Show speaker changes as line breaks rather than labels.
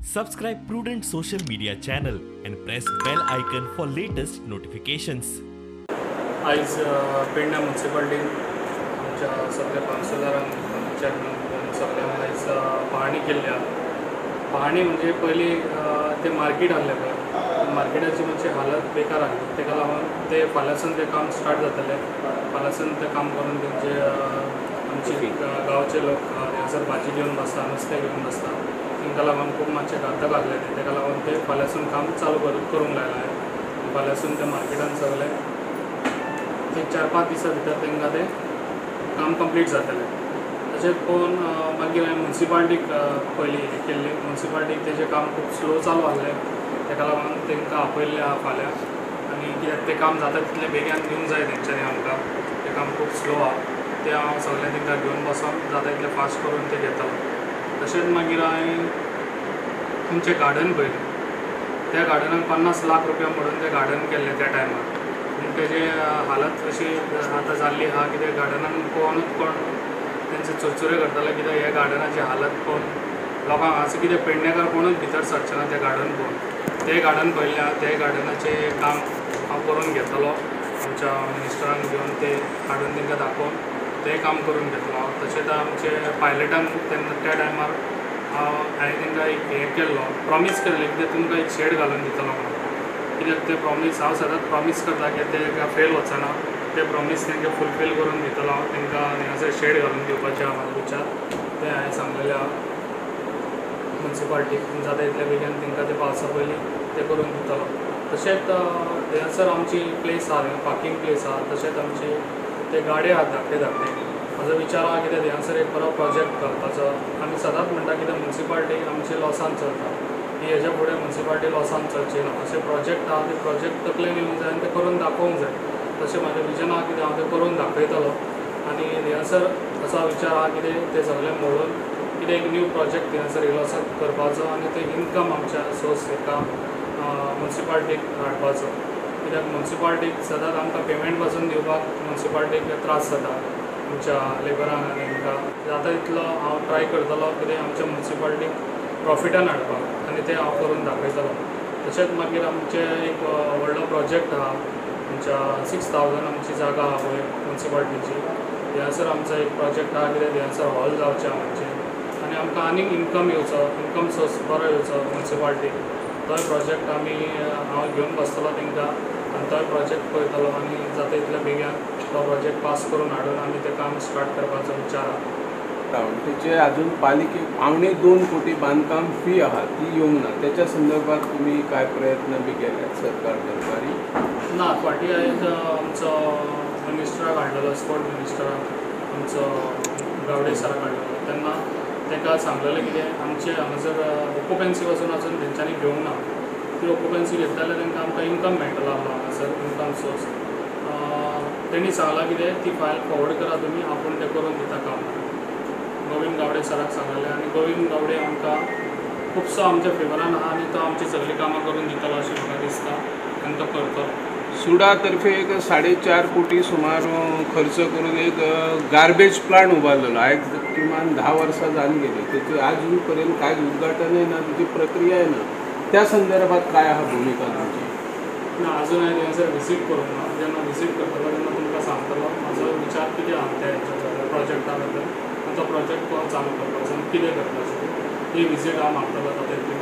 Subscribe Prudent Social Media channel and press bell icon for latest notifications.
आयज पेडणे म्युनिसिपालिटीन आमच्या सगळ्या कावन्सिलरांक, chairman सगळ्यांक आयज पाहणी केल्ली आहा. पाहणी म्हणजे पयलीं तें मार्केट आहलें पळय, मार्केटाची मातशी हालत बेकार आहली, तेका लागून ते फाल्यांसून तें काम स्टार्ट जातलें. फाल्यांसून तें काम करून तेंचे आमचे गांवचे लोक हांगासर भाजी घेवन बसता, नुस्तें घेवन बसता, तांकां लागून खूब मातशें घातक आहलें तें. तेका लागून ते फाल्यांसून काम चालू करूंक लायलां. फाल्यांसून ते मार्केटान सगळें एक 4-5 दिसां भितर तांकां तें काम कंप्लीट जातलें. तशेंच पळोवन मागीर हांवें म्युनिसिपालिटीक पयलीं केल्ली. म्युनिसिपालिटीक तेजें काम खूब स्लो चालू आहलें, तेका लागून तांकां आपयल्लें आहा फाल्यां. आनी कित्याक तें काम जाता तितलें बेगीन दिवंक जाय तेंच्यांनी आमकां. तें काम खूब स्लो आहा, तें हांव सगळें तांकां घेवन बसोन जाता तितलें फास्ट करून तें घेतलो. तशेंच मागीर हांवें तुमचें गार्डन पळयलें. त्या गार्डनाक 50 लाख रुपया म्हणून तें गार्डन केल्लें त्या टायमार. पूण तेजें हालत अशी आतां जाल्ली आहा की त्या गार्डनान पळोवनूच कोण तेंचे चुरचुरे करताले, कित्याक ह्या गार्डनाची हालत पळोवन लोकांक हांगासर कितें पेडणेकार कोणूच भितर सरचे ना तें गार्डन पळोवन. तें गार्डन पळयल्लें आहा, तें गार्डनाचें काम हांव करून घेतलो. आमच्या मिनिस्टरांक घेवन तें हाडून तांकां दाखोवन तें काम करून घेतलो हांव. तशेंच आमचे पायलटान तेन्ना त्या टायमार हांवें तांकां एक हें केल्लो, प्रॉमीस केल्लें कित्याक तुमकां एक शेड घालून दितलो म्हणून. कित्याक तें प्रॉमीस हांव सदांच प्रॉमीस करता की तें फेल वचना, तें प्रॉमीस तांकां फुलफील करून दितलो हांव. तांकां हांगासर शेड घालून दिवपाचें आहा म्हाजो विचार, तें हांवें सांगलेलें आहा म्युनिसिपालिटीक. जाता इतल्या बेगीन तांकां तें पावसा पयलीं तें करून दितलो. तशेंच थंयसर आमची प्लेस आहा, पार्कींग प्लेस आहा, तशेंच आमची ते गाडे आहात धाकटे धाकटे. म्हाजो विचार आहा कितें थंयसर एक बरो प्रोजेक्ट घालपाचो. आमी सदांच म्हणटा कितें म्युनिसिपालिटी आमची लॉसान चलता, की हेज्या फुडें म्युनिसिपालिटी लॉसान चलची ना. अशे प्रोजेक्ट आहा, ते प्रोजेक्ट तकलेन येवंक जाय आनी ते करून दाखोवंक जाय. तशें म्हाजें विजन आहा कितें हांव तें करून दाखयतलो. आनी थंयसर असो विचार आहा कितें तें सगळें मोडून कितें एक न्यू प्रोजेक्ट थंयसर येयलो असो करपाचो आनी ते इनकम आमच्या सोर्स एका म्युनिसिपालिटीक हाडपाचो. कित्याक म्युनिसिपालिटीक सदांच आमकां पेमेंट पासून दिवपाक म्युनिसिपालिटीक त्रास जाता आमच्या लेबरांक आनी हांकां. जाता तितलो हांव ट्राय करतलो कितें आमच्या म्युनिसिपालिटीक प्रॉफिटान हाडपाक आनी तें हांव करून दाखयतलो. तशेंच मागीर आमचें एक व्हडलो प्रोजेक्ट आहा, आमच्या 6000 आमची जागा आहा पळय म्युनिसिपालिटीची. थंयसर आमचो एक प्रोजेक्ट आहा कितें थंयसर हॉल जावचें आमचें आनी आमकां आनीक इनकम येवचो, इनकम सोर्स बरो येवचो म्युनिसिपालिटीक. तोय प्रोजेक्ट आमी हांव घेवन बसतलो तांकां आनी तोय प्रोजेक्ट पळयतलो आनी जाता तितल्या बेगीन तो प्रोजेक्ट पास करून हाडून आमी तें काम स्टार्ट करपाचो विचार आहा.
तेचे अजून पालिके 1.75 कोटी बांदकाम फी आहा ती येवंक ना, त्याच्या संदर्भात तुम्ही काय प्रयत्न बी केल्यात सरकार दरबारी?
ना, फाटीं हांवें आमचो मिनिस्टराक हाडलेलो, स्पोर्ट मिनिस्टराक आमचो गावडे सराक हाडलेलो. तेन्ना ताका सांगलेलें कितें आमचे हांगासर ऑक्युपन्सी पासून अजून तेंच्यांनी घेवंक ना. ती ऑक्युपन्सी घेतली जाल्यार तांकां आमकां इनकम मेळटलो आहलो हांगासर, इनकम सोर्स. तेणी सांगलां कितें ती फायल फॉवर्ड करा तुमी, आपूण तें करून दिता काम. गोविंद गावडे सराक सांगलेलें आनी गोविंद गावडे आमकां खुबसो आमच्या फेवरान आहा आनी तो आमची सगळीं कामां करून दितलो अशें म्हाका दिसता आनी तो करतलो.
सुडा तर्फे एक 4.5 कोटी सुमार खर्च करून एक गार्बेज प्लांट उबारलेलो आयज किमान 10 वर्सां जावन गेली, तेची अजून पर्यंत कांयच उद्घाटनय ना, तेची प्रक्रियाय ना. त्या संदर्भात काय आहा भुमिका तुमची?
ना, अजून हांवें थंयसर विजीट करूंक ना. जेन्ना विजीट करतलो तेन्ना तुमकां सांगतलो म्हाजो विचार कितें आहा त्या प्रोजेक्टा बद्दल आनी तो प्रोजेक्ट कोण चालू करपाचो आनी कितें करपाचें. ती विजीट हांव मारतलो जाता तितले.